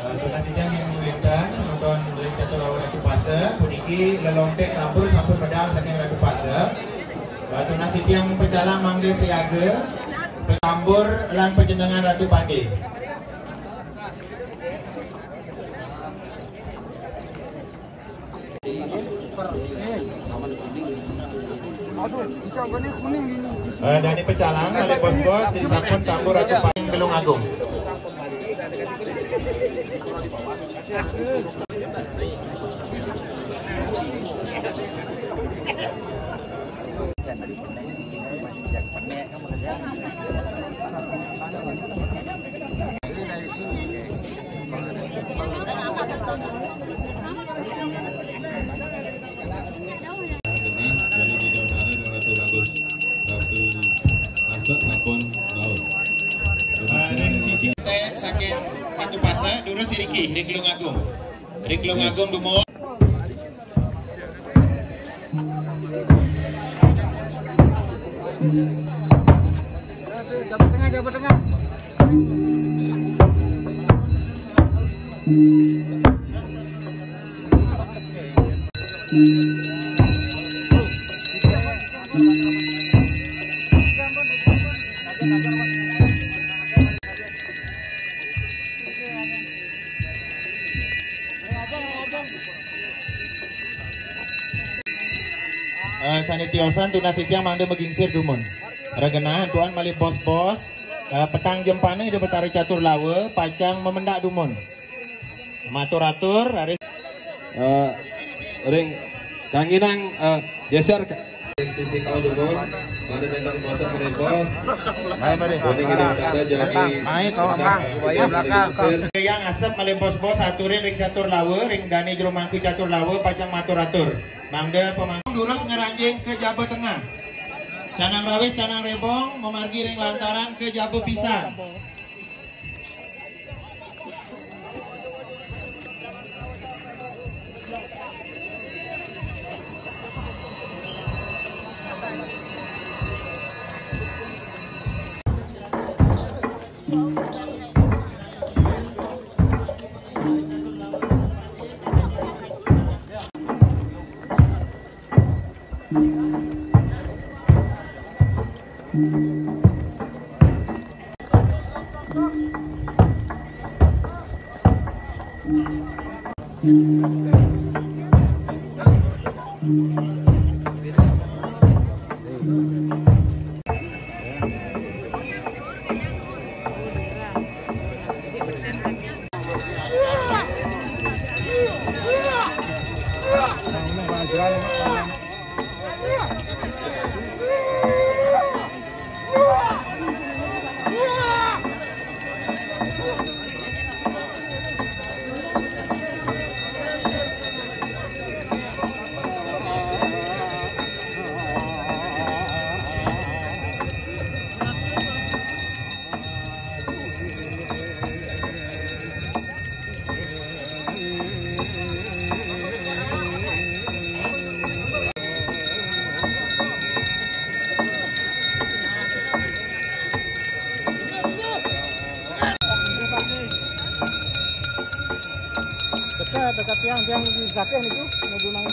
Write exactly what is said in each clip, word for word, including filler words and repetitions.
Eh, tunas titiang yang memerintah, penonton dari Catur Lawa Ratu Pasa, puniki lelontek sampun, sampun medal saking Ratu Pasa. Eh, tunas titiang pecalang mangda siaga, petambur lan panjenengan Ratu Pande. Eh, dane pecalang, kalih bos-bos, disampun tambur Ratu Pande Gelung Agung. Tengah, dari Media Utara, Ratu Bagus, Ratu Nasek sampun laut. Ring sisi teh saking Ratu Pasa, durus iriki, ring Gelung Agung. Ring Gelung Agung dumun. Jabat tengah, jabat tengah. Eh, sane tiosan tunas titiang mangda magingsir dumun. Regenahan tuan malih bos-bos, eh, petang jempane Ida Betara Catur Lawa pacang mamendak dumun. Matur atur, raris. Eh, ring kanginang, eh, geser ka- Sisi kau dumun, mangda nenten bos malih bos. Ayo, mari. Kuning ini ada jagi. Ayo, kau apa? Buaya belakang. Yang asep malih bos-bos aturin ring Catur Lawa, ring dane jero mangku Catur Lawa pacang matur atur. Mangda pemangku durus ngranjing ka jaba tengah. Canang rawis, canang rebong, mamargi ring lantaran ka jaba pisan. Dekat, dekat tiang, tiang di sakeh niku, nuju nang.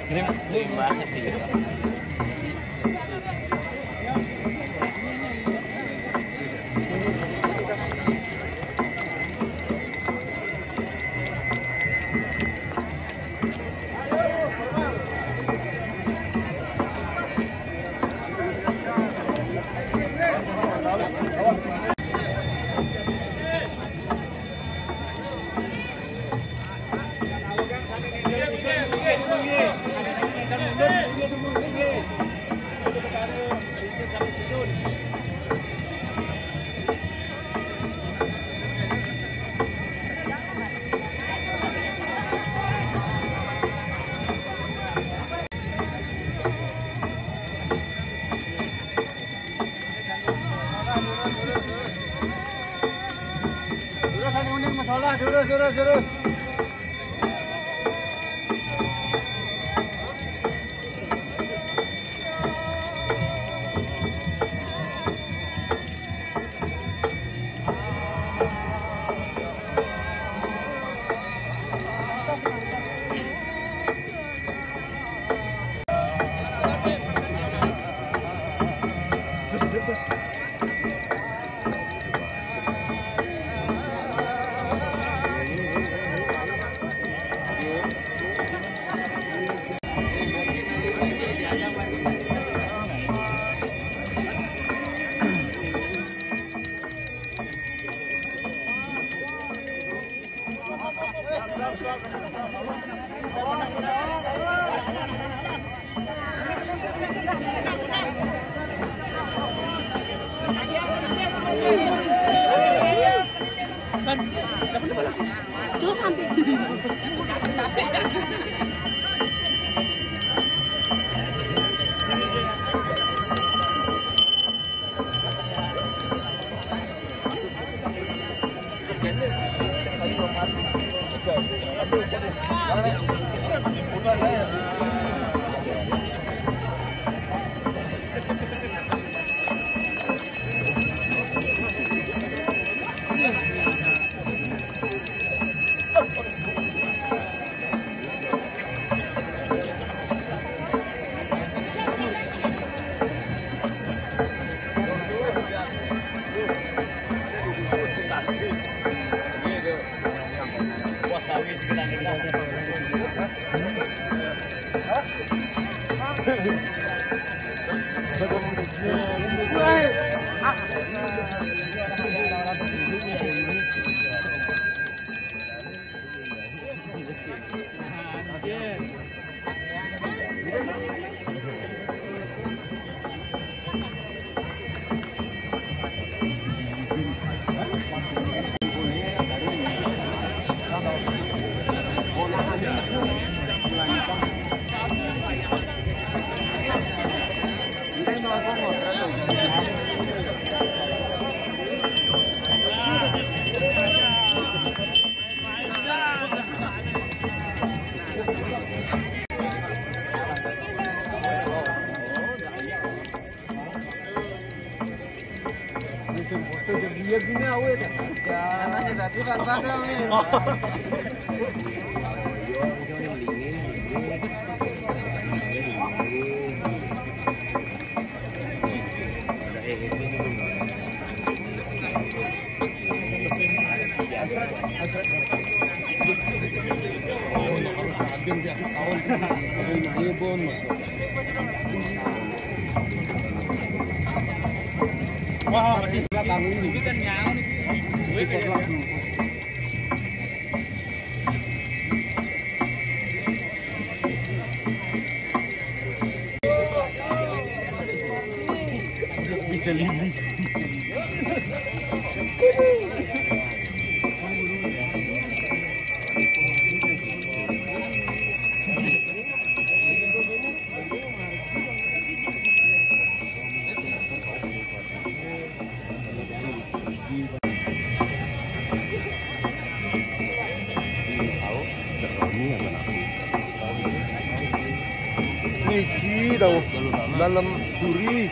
Kering, kering banget sih. Terus, ada uning masalah, terus, terus, terus. Tuh sampai. Sampai. Niki tahu dalam duri.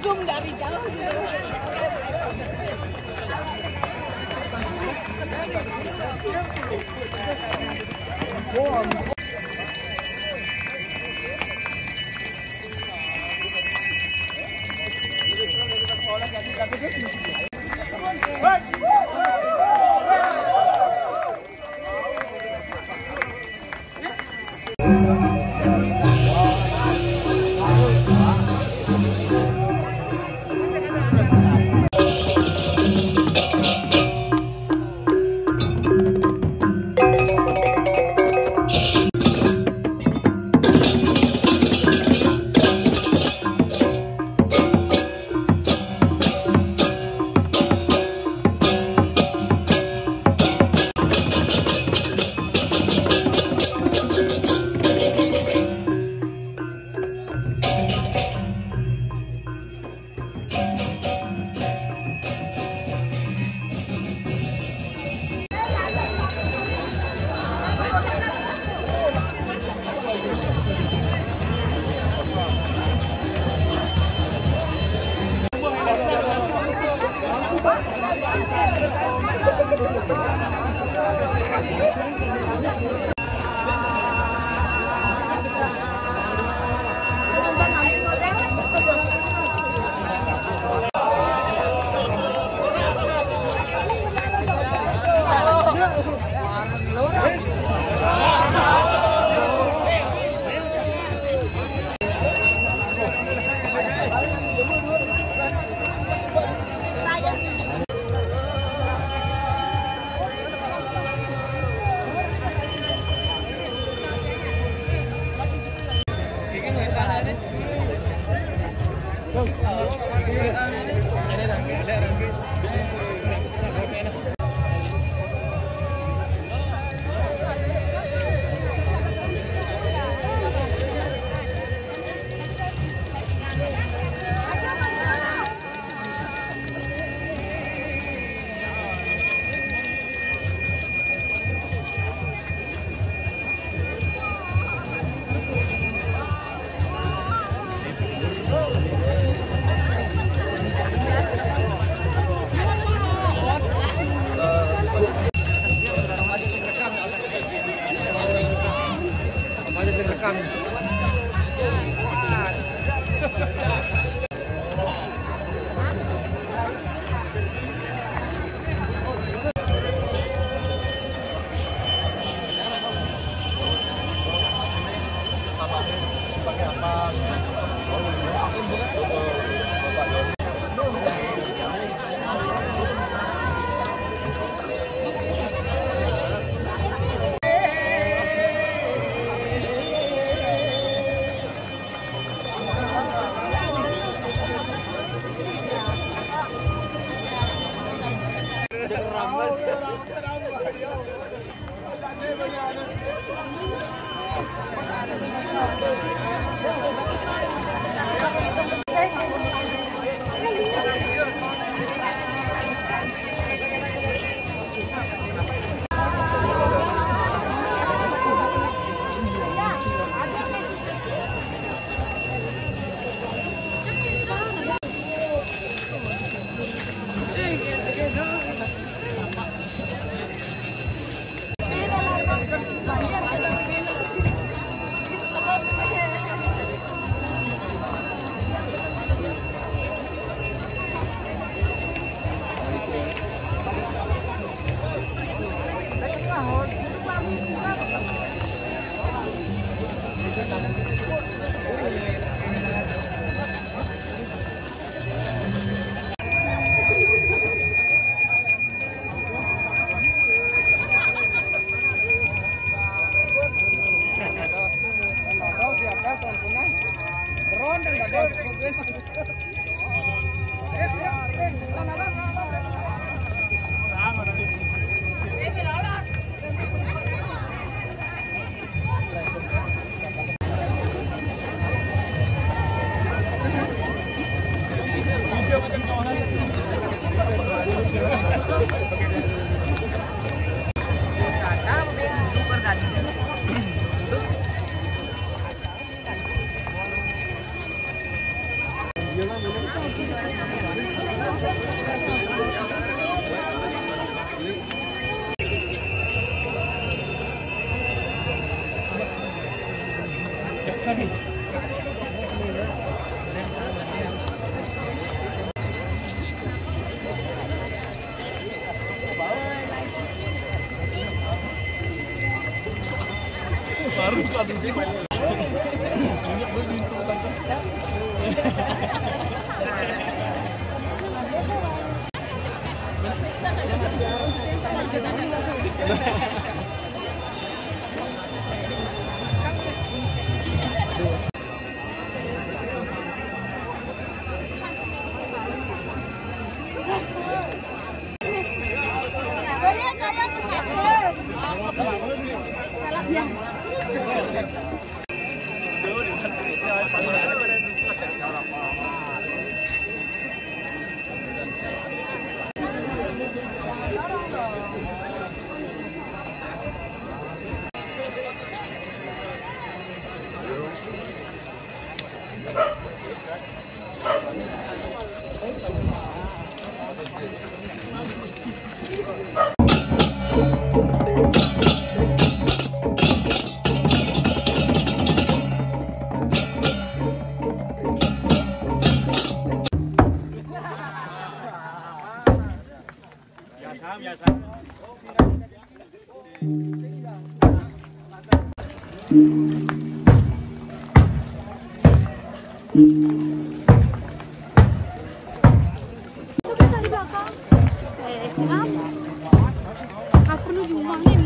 Zoom dari jauh gitu. Baru kau duduk. Banyak duit di rumah sakit. Itu kan tadi bakal. Eh, kenapa? Nggak perlu diumangin.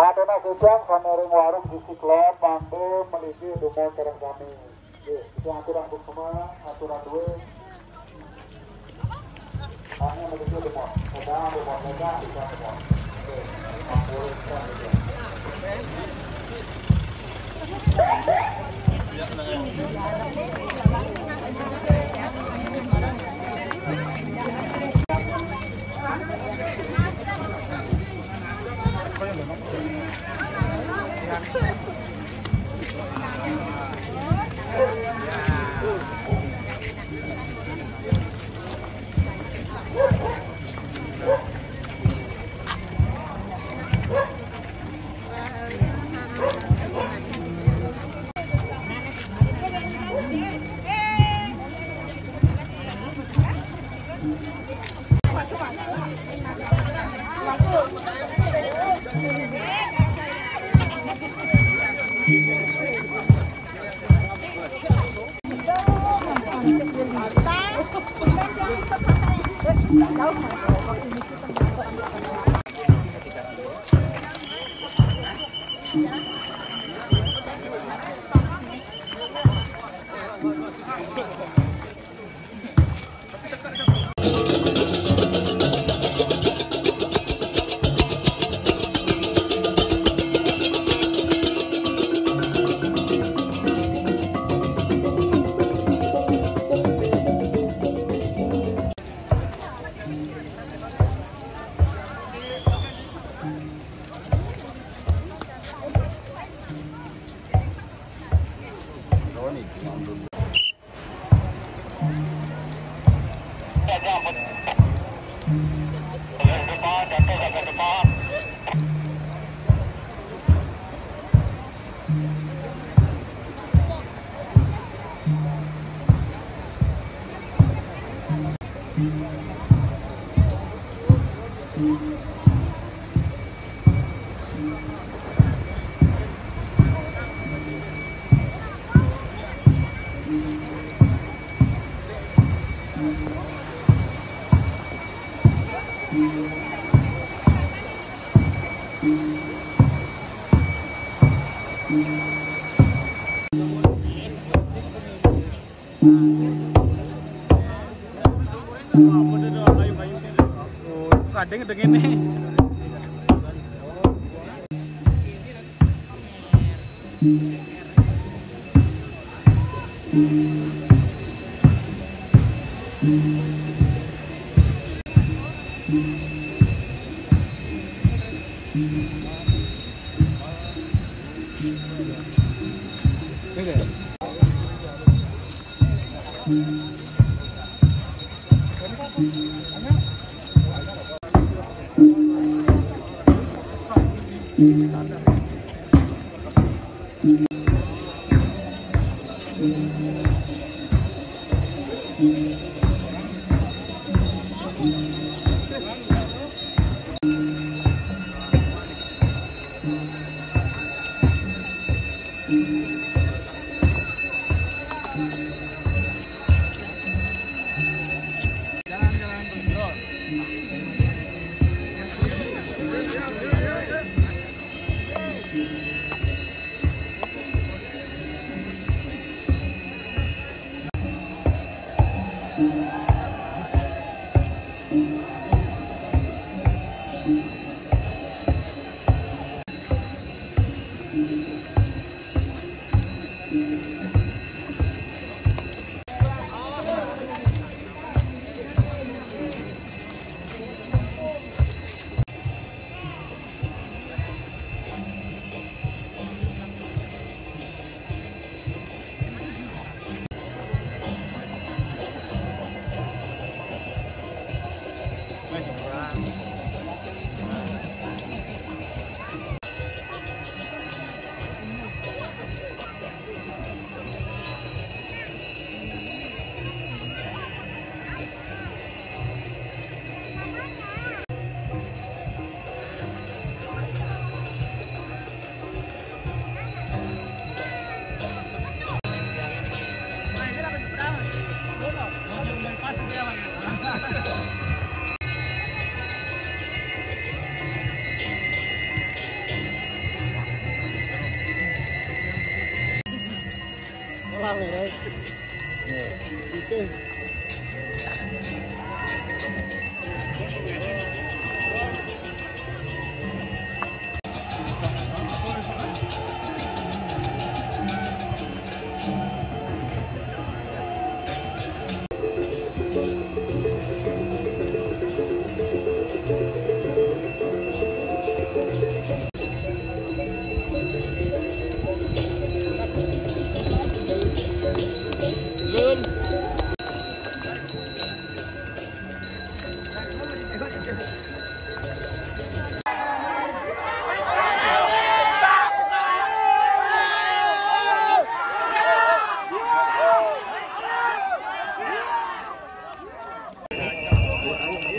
Aduna sejam sanering warung di Siklon, mangke melisi dumun sareng sami. Nggih, itu aturan bersama, aturan duwe. Hanya melisi dumun. Sedang dumun, sedang bisa dumun. Nggih, mampu, sedang bisa. Kadang dengan ini.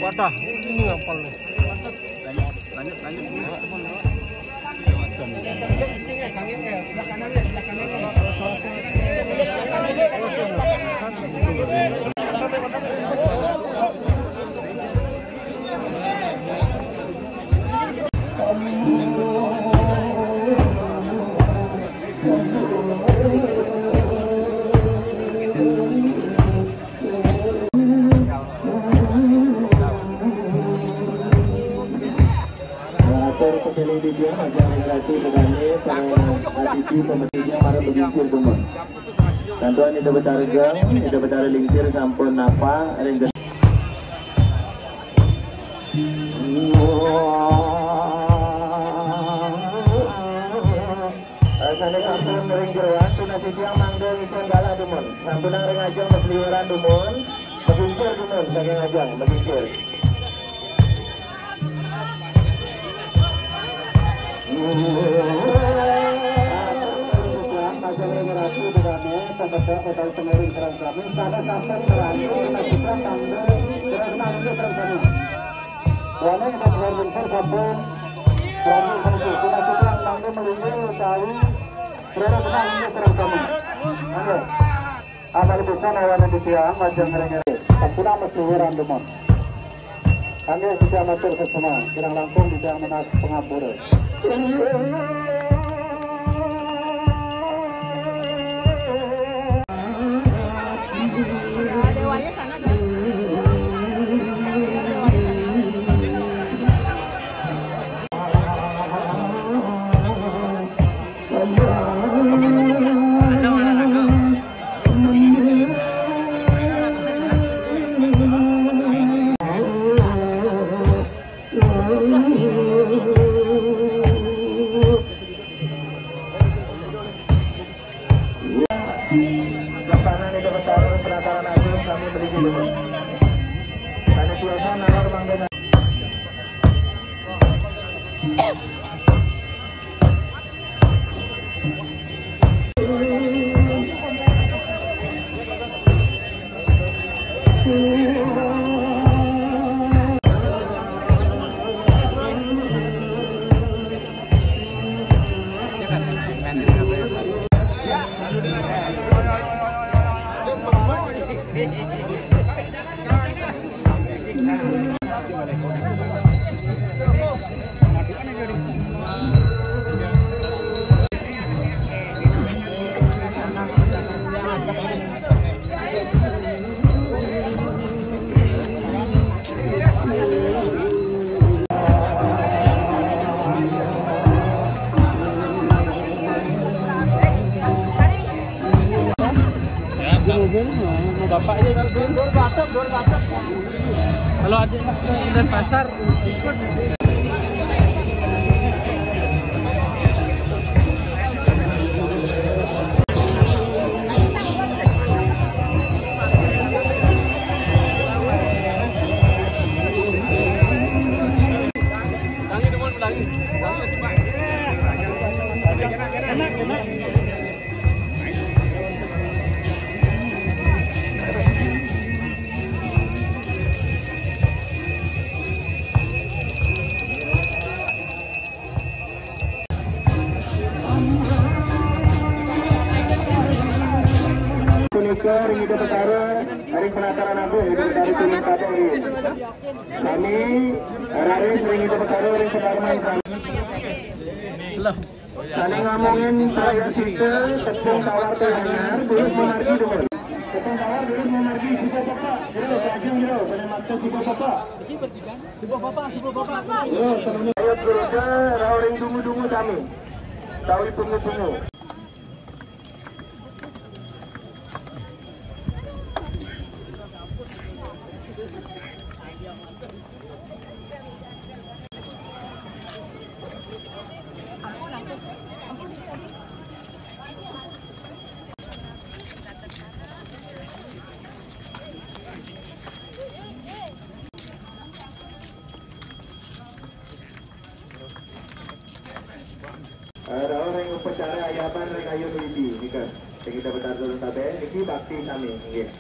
Wadah, ini ngapal nih. Lanjut, lanjut, lanjut. Atur pemilih di dia, aja relasi bedane, para hadipi pemilihnya, para begitu, teman. Tentuan ida betara geng, ida betara lingsir sampun napa, ring Rasane sampun ring jeroan, tunas titiang mangga ngikut galah dumun. Sampunang ring ajeng masliweran dumun, makincir dumun saking ajeng, makincir. Pasang ring ratu bedane, Kota Tenggara Serang Kami, pada sampai terakhir, kita tanggal terakhir tanggal Serang Kami. Wane kita keluar bensar sabun, rambut bensar, kita tukang tanggal melingkar, tahu, berapa benar ini Serang Kami. Ayo. Amal bisa nawana di tiang, majang ngerengere. Sampun amas luhuran demon. Kami bisa matur sesama, kirang langkung bisa menas pengapura. Lapangan itu ketaruh pelataran agung kami beli dulu. Panitia sana, Bang Dena. Kalau ada Denpasar ikut. Punika ring Ida Betara, ring penataran agung, Ida Betara Sulung Kabeh. Sami raris ring Ida Betara ring pagarman sami. Sané ngamongin prayascita, tepung tawar téh anyar, durus mamargi dumun. Tepung tawar durus mamargi, suba pepek, jero, lajeng jero, pada maksa suba pepek. Suba pepek, suba pepek. Jero, semuanya. Ayo, Guru, rauh ring dungu-dungu sami. Tawi pungu-pungu. Eh, rauh ring upacara ayaban ring ayun widi nika. Sing Ida Betara Sulung Kabeh niki bakti sami nggih.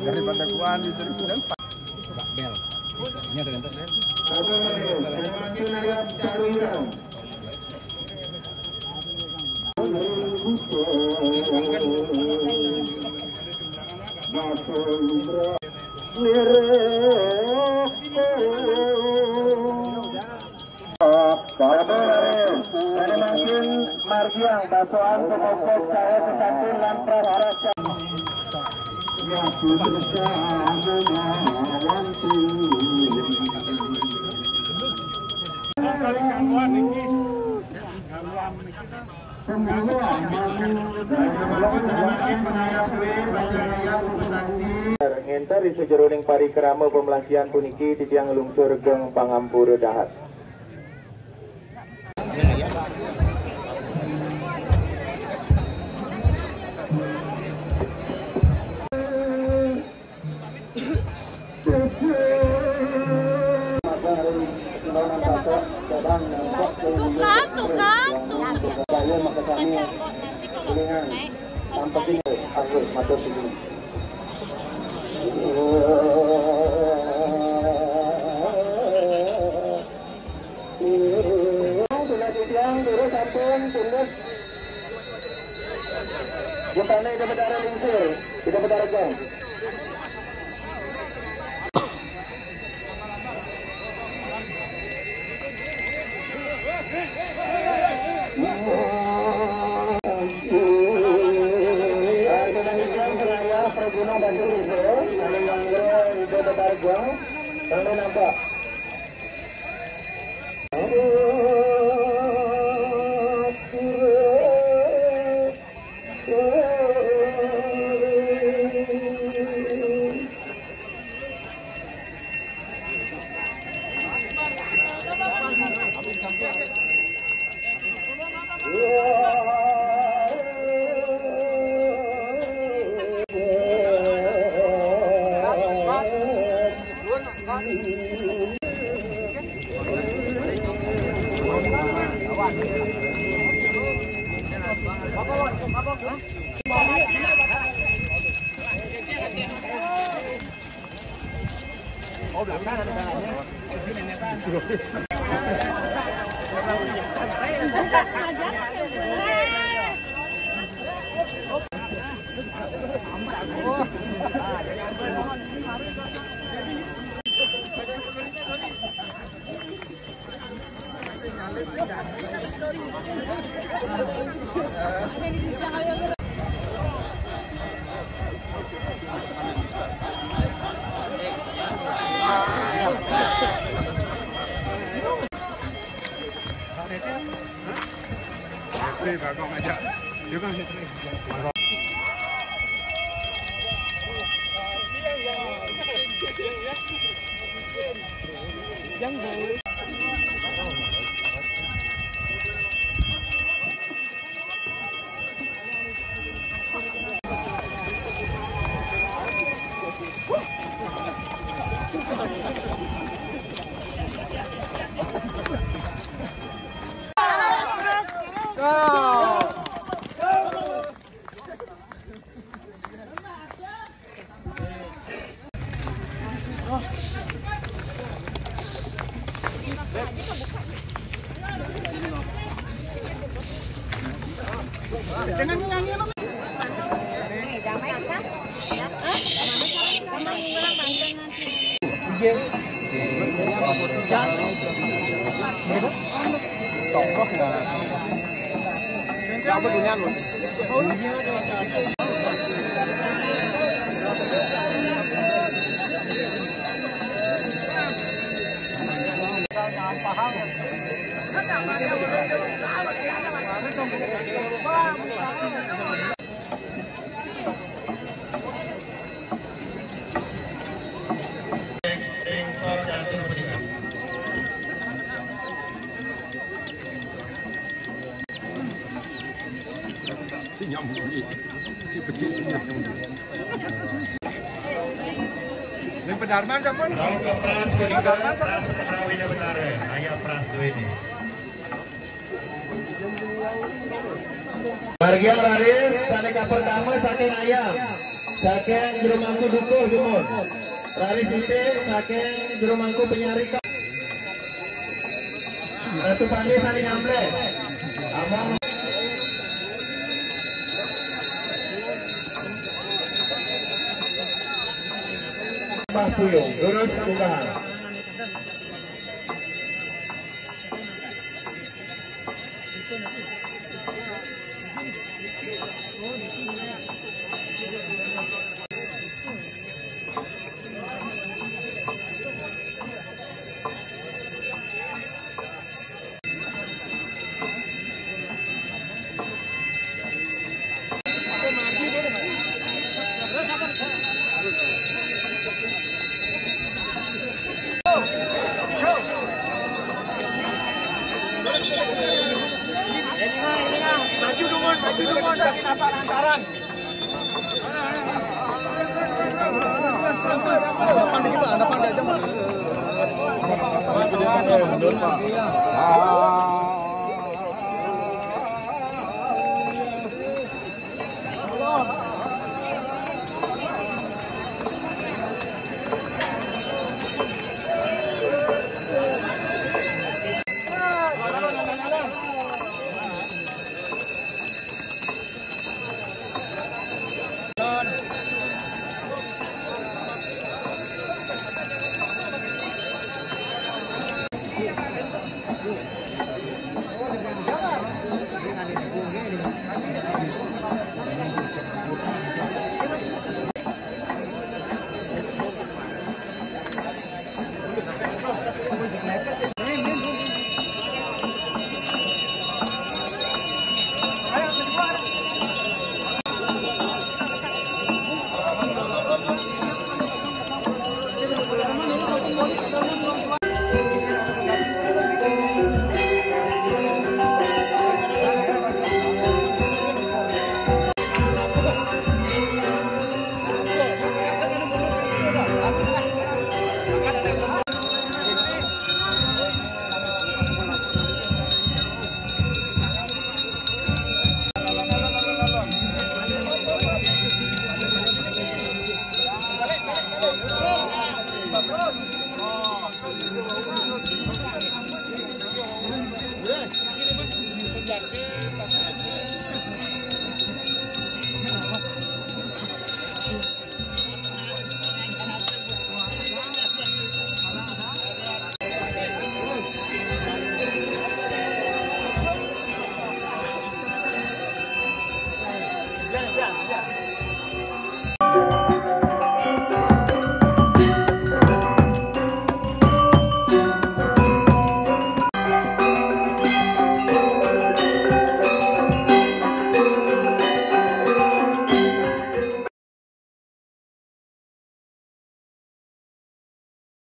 Daripada gua anu, dari gua empat. Bel. Ini ada entar, Bel. Sabar. Margiang, basoan pemokok sae sesantin lan pras-pras. Ngénter ri sajeroning parikrama pamlasian puniki titiang nglungsur geng pangampura dahat. Tuh kan, tuh kan, tuh. Saya maka kami kuningan sampai ini, akhir matur suwun. Sudah titiang, terus sampun tunduk. Jepane Ida Betara lingsir, Ida Betara gong. Sudah titiang, seraya pergunung batu lingsir, saling nganggur Ida Betara gong, sampai nampak. Ning Pedarman sampun. Lalu ke pras punika, pras perawi Betara, ayah pras duene. Margiang raris sane kapertama saking ayam, saking jero mangku dukuh dumun. Raris sithik saking jero mangku penyarika. Ratu Pande sane nyamble. Among Mbah Puyung, lurus unggahan.